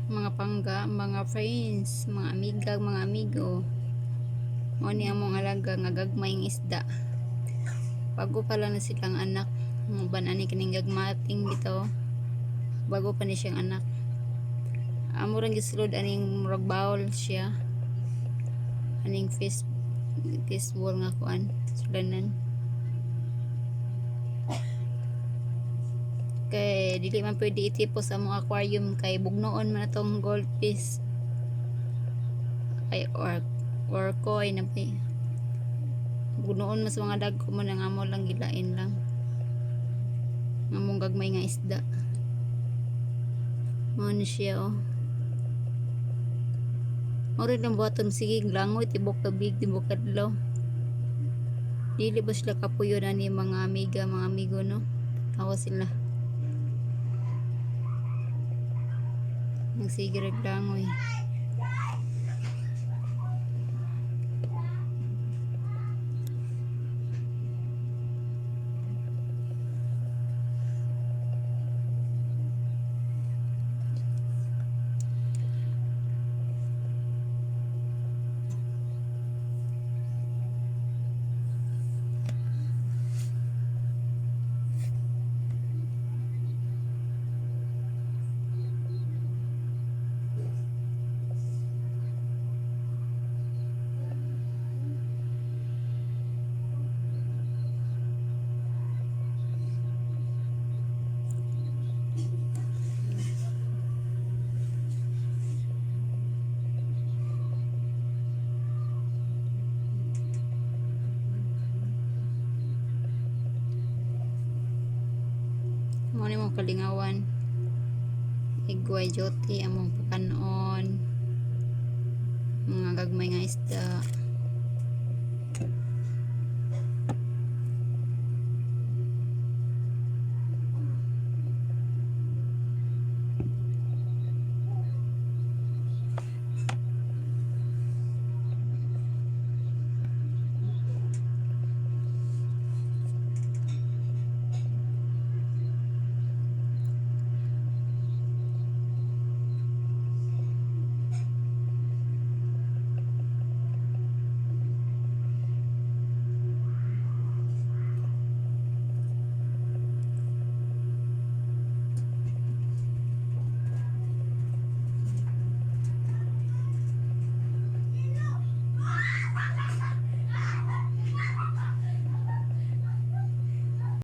Mga pangga, mga friends, mga amiga, mga amigo. Mao ni among alaga nga gagmayng isda. Bago pa lang na silang anak. Ang uban ani kining gagmating bitaw. Bago pa ni siyang anak. Amo rang gisulod aning murag bowl siya. Aning fish ball nga kuan sulanan. Kay dili man pwede itipos sa among aquarium kay bugnoon man atong goldfish. Ay or koi na pa. Bugnoon mas mga dagko mo nang amo lang gilain lang. Among gagmay nga isda. Mao ni siya, oh. Mao rin ang buhaton, sige langoy tibok tubig, tibok adlaw. Dili ba sila kapuyo na ni mga amiga, mga amigo, no? Tawa sila. Nagsige rag langoy. Mao ni mong kalingawan. Igway jote among pakanon. Mga gagmay nga isda.